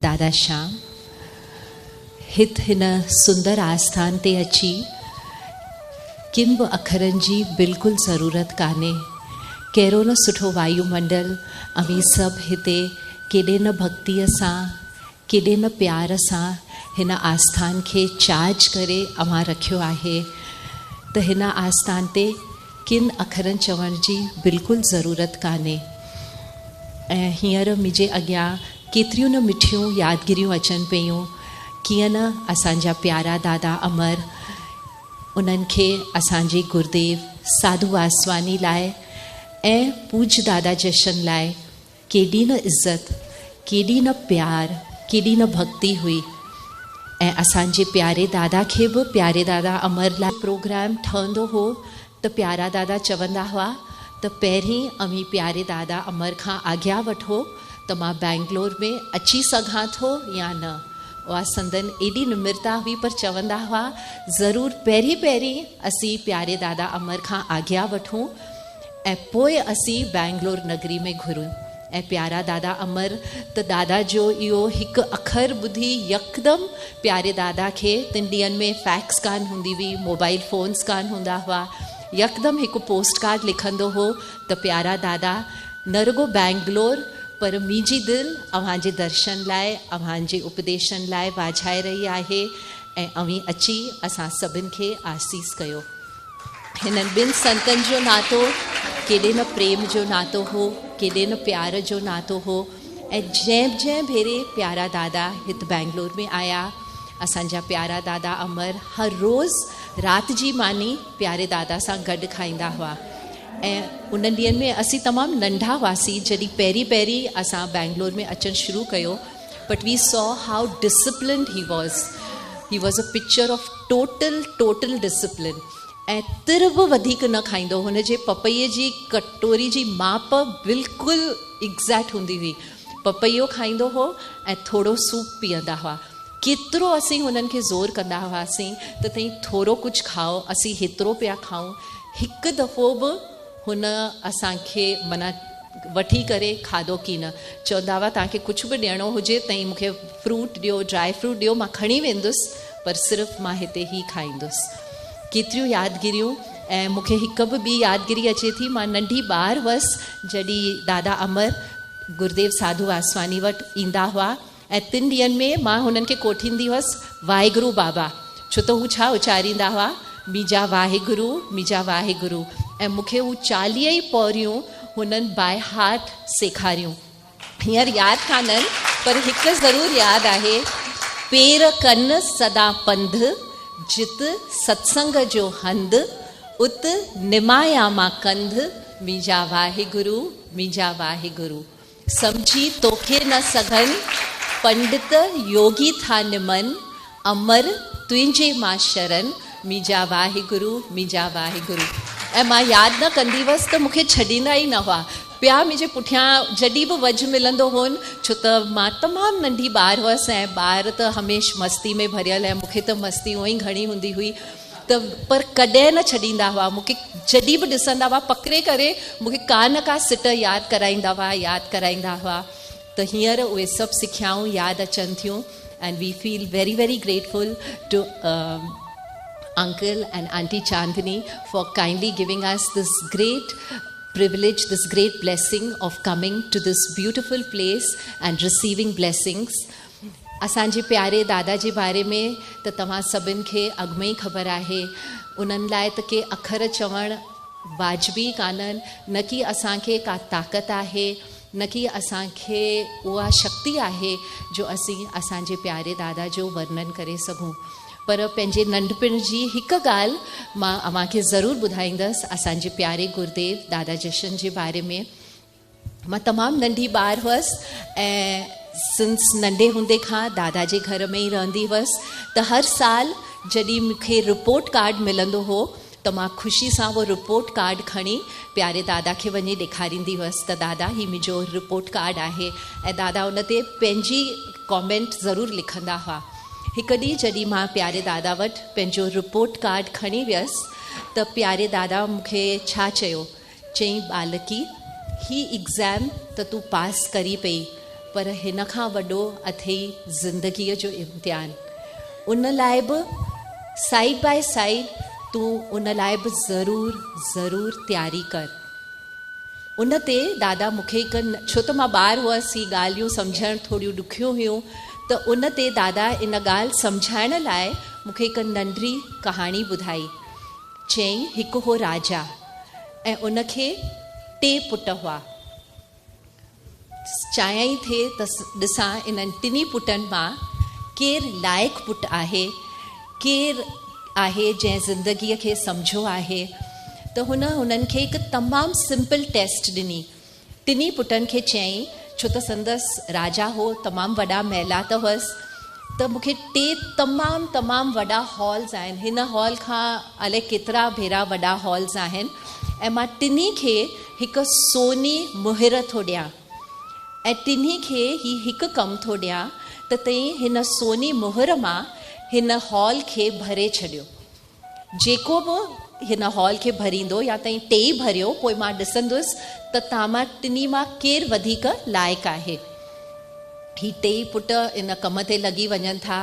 دادا شيام هت هن سندر آسٿان تي اچي ڪن به اکرن جي بلڪل ضرورت ڪانهي. ڪهڙو نه سٺو وايو منڊل اوهين سڀ هتي ڪيڏي نه ڀڳتيء سان ڪيڏي نه پيار سان هن آسٿان کي چارج ڪري اوهان رکيو آهي ته هن آسٿان تي ڪن اکرن چوڻ جي بلڪل ضرورت ڪانهي ۽ هينئر منهنجي اڳيان ڪيتريون نه مٺيون يادگيريون اچن پيون ڪيئن نه اسان جا پيارا دادا امر انهن کي اسان جي گرديو ساڌو واسواني لاء ۽ پوڄ دادا جشن لاء ڪيڏي نه عزت، ڪيڏي نه پيار، ڪيڏي نه ڀڳتي هئي ۽ اسان جي پياري دادا کي به پياري دادا امر لاء پروگرام ٺهندو هو ته پيارا دادا چوندا هئا ته پهرين اوهين پياري دادا امر کان آگيا وٺو ته مان بئنگلور ۾ اچي سگهان ٿو يا نه. اها سندن ايڏي نمرتا هئي پر چوندا هئا ضرور پهرين پهرين اسين پياري دادا امر کان آگيا وٺون ۽ پوء اسين بئنگلور نگري ۾ گهرون ۽ پيارا دادا امر ته دادا جو اهو هڪ اکر ٻڌي يڪدم پياري دادا کي تن ڏينهن ۾ فيڪس ڪانه هوندي هئي موبائل فونس ڪانه هوندا هئا يڪدم هڪ پوسٽ ڪارڊ لکندو هو ته پيارا دادا نه رڳو بئنگلور پر منهنجي دل اوهان جي درشن لاء اوهان جي اپديشن لاء واجهائي رهي آهي ۽ اوهين اچي اسان سڀن کي آسيس ڪيو. هنن ٻن سنتن جو ناتو ڪيڏي نه پريم جو ناتو هو، ڪيڏي نه پيار جو ناتو هو ۽ جنهن به جنهن ڀيري پيارا دادا هت بئنگلور ۾ آيا، اسان جا پيارا دادا امر هر روز رات جي ماني پياري دادا سان گڏ کائيندا هئا ۽ انهن ڏينهن ۾ اسين تمام ننڍا هئاسين جڏهن پهرين پهرين اسان بئنگلور ۾ اچڻ شروع ڪيو but we saw how disciplined he was he was a picture of total total discipline ۽ تر به وڌيڪ نه کائيندو هو هن جي پپئي جي ڪٽوري جي ماپ بلڪل ايگزيڪٽ هوندي هئي پپئيو کائيندو هو ۽ ٿورو سوپ پيئندا هئا ڪيترو اسين هنن کي زور ڪندا هئاسين ته تئين ٿورو ڪجهه کائو اسين هيترو پيا کائون هڪ دفعو به هن اسان کي معنيٰ وٺي ڪري کاڌو ڪي نه. چوندا هئا توهان کي ڪجهه به ڏيڻو هجي تئين مون کي فروٽ ڏيو، ڊرائي فروٽ ڏيو مان کڻي ويندس پر صرف مان هتي هي کائيندس. ڪيتريون يادگيريون ۽ مون کي هڪ به ٻي يادگيري اچي ٿي مان ننڍي ٻار هئس جڏهن دادا امر گرديو ساڌو واسواني وٽ ايندا هئا ۽ تن ڏينهن ۾ مان هنن کي ڪوٺيندي هئس واهگرو بابا، ڇو ته هو ڇا اچاريندا هئا، ميجا واهگرو، ميجا واهگرو ۽ مون کي هو 40 ئي پوريون هنن باء هارٽ سيکاريون. هينئر ياد ڪانهن پر هڪ ضرور ياد آهي، پير ڪن سدا پنڌ، جت ستسنگ جو هنڌ، ات نمايان مان ڪنڌ، ميجا واهگرو، ميجا واهگرو. سمجهي توکي نه سگهن، پنڊت يوگي ٿا نمن، امر تنهنجي مان شرن، منهنجا واهگرو، منهنجا واهگرو. ۽ مان ياد نه ڪندي هئس ته مون کي ڇڏيندا ئي نه هئا. پيا منهنجي پٺيان جڏهن به وجهه ملندو هون، ڇو ته مان تمام ننڍي ٻار هئس ۽ ٻار ته هميشھ مستي ۾ ڀريل ۽ مون کي ته مستي هونئن ئي گهڻي هوندي هئي. ته پر ڪڏهن نه ڇڏيندا هئا مون کي جڏهن به ڏسندا هئا پڪڙي ڪري مون کي ڪا نه ڪا سٽ ياد ڪرائيندا هئا ياد ڪرائيندا هئا ته هينئر اهي سڀ سکيائون ياد اچن ٿيون and we feel very very grateful to uncle and aunty Chandni for kindly giving us this great privilege, this great blessing of coming to this beautiful place and receiving blessings. اسان جي پياري دادا جي باري ۾ ته توهان سڀن کي اڳ ۾ ئي خبر آهي. انهن لاء ته ڪي اکر چوڻ واجبي ئي ڪانهن، نه ڪي اسان کي ڪا طاقت آهي، نه ڪي اسان کي اها شڪتي آهي جو اسين اسان جي پياري دادا جو ورنن ڪري سگهون. پر پنهنجي ننڍپڻ جي هڪ ڳالهه مان اوهان کي ضرور ٻڌائيندس اسان جي پياري گرديو دادا جشن جي باري ۾. مان تمام ننڍي ٻار هئس ۽ سنس ننڍي هوندي کان دادا جي گهر ۾ ئي رهندي هئس ته هر سال جڏهن مون کي رپورٽ ڪارڊ ملندو هو ته مان خوشي سان اهو رپورٽ ڪارڊ کڻي پياري دادا کي وڃي ڏيکاريندي هئس ته دادا هي منهنجو رپورٽ ڪارڊ آهي ۽ دادا ان تي پنهنجي ڪامينٽ ضرور لکندا هئا. هڪ ڏينهن جڏهن مان پياري دادا وٽ پنهنجو رپورٽ ڪارڊ کڻي ويس ته پياري دادا مون کي ڇا چيو چيائين ٻالڪي هي ايگزام ته تون پاس ڪري پئي پر هن کان وڏو اٿئي زندگيء جو امتحان. ان لاء به سائيڊ باء سائيڊ تون ان لاء به ضرور ضرور تياري ڪر. ان تي دادا مون کي هڪ ڇو ته مان ٻار هئس هي ڳالهيون سمجهڻ ٿوريون ڏکيون هيون ته ان تي دادا ان ڳالهه سمجهائڻ لاء مون کي هڪ ننڍڙي ڪهاڻي ٻڌائي. چيائين هڪ هو راجا ۽ ان کي ٽي پٽ هئا. چاهيائين ٿي ته ڏسان انهن ٽنهي پٽن مان ڪير لائق پٽ آهي، ڪير آهي جنهن زندگيء کي سمجهيو آهي ته هن هنن کي هڪ تمام سمپل ٽيسٽ ڏني. ٽنهي پٽن کي چيائين، ڇو ته سندس راجا هو، تمام وڏا محلات هئس، ته مون کي ٽي تمام تمام وڏا هالز آهن، هن هال کان الائي ڪيترا ڀيرا وڏا هالز آهن ۽ مان ٽنهي کي هڪ سوني مهر ٿو ڏيان ۽ ٽنهي کي هي هڪ ڪم ٿو ڏيان ته تئين هن سوني مهر مان هن هال کي ڀري ڇڏيو. جيڪو به هن هال کي ڀريندو يا تئين ٽيئي ڀريو پوء مان ڏسندس ته توهان مان ٽنهي مان ڪير وڌيڪ لائق آهي. هي ٽيئي پٽ ان ڪم تي لڳي وڃن ٿا.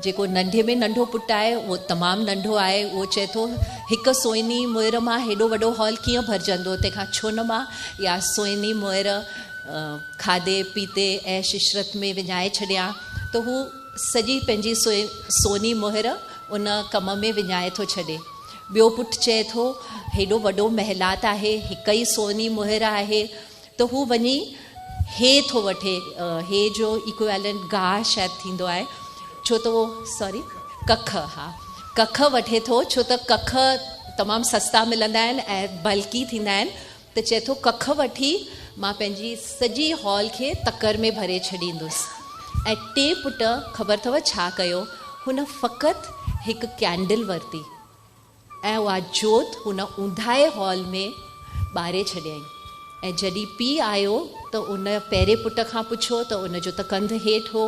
جيڪو ننڍي ۾ ننڍو پٽ آهي اهو تمام ننڍو آهي. اهو چئي ٿو هڪ سوني مهر مان هيڏو وڏو هال ڪيئن ڀرجندو تنهن کان ڇو نه مان اها سوني مهر کاڌي پيتي عيش عشرت ۾ وڃائي ڇڏيان ته هو سڄي پنهنجي سوني مهر ان ڪم ۾ وڃائي ٿو ڇڏي. ٻيو پٽ چئي ٿو هيڏو وڏو محلات آهي هڪ ئي سوني مهر آهي ته هو وڃي هي ٿو وٺي، هي جو ايڪويلنٽ گاهه شايد ٿيندو آهي، ڇو ته اهو سوري ڪک ها ڪک وٺي ٿو ڇو ته ڪک تمام سستا ملندا آهن ۽ بلڪي ٿيندا آهن ته چئي ٿو ڪک وٺي مان پنهنجي سڄي هال کي تڪر ۾ ڀري ڇڏيندس ۽ ٽئين پٽ خبر اٿو ڇا ڪيو هن فقط هڪ ڪينڊل ورتي ۽ اها جوت هن اونداهي هال ۾ ٻاري ڇڏيائين ۽ جڏهن پيء آيو ته ان پهرين پٽ کان پڇيو ته ان جو ته ڪنڌ هيٺ هو.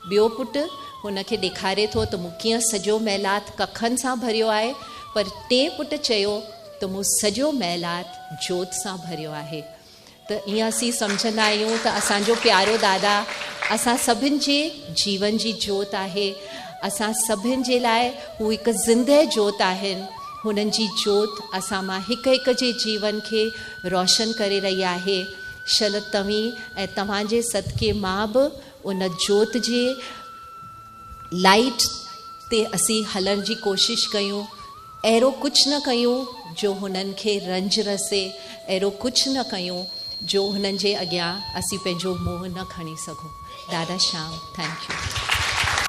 ٻيو پٽ هن کي ڏيکاري ٿو ته مون ڪيئن سڄو محلات ڪکن سان ڀريو آهي پر ٽئين پٽ چيو ته مون سڄو محلات جوت سان ڀريو آهي. ته ائين اسين سمجهندا آهيون ته اسان جو پيارو دادا اسان سڀن جي جيون جي جوت آهي، اسان سڀن جي لاء هو هڪ زندهه جوت آهن، هنن جي جوت اسان مان هڪ هڪ جي جيون کي روشن ڪري رهي آهي، شل توهين ۽ توهان جي صدقي مان به ان جوت جي لائيٽ تي اسين هلڻ جي ڪوشش ڪيون، اهڙو ڪجهه نه ڪيون جو هنن کي رنج رسي، اهڙو ڪجهه نه ڪيون جو هنن جي اڳيان اسين پنهنجو منهن نه کڻي سگهون. دادا شيام thank you.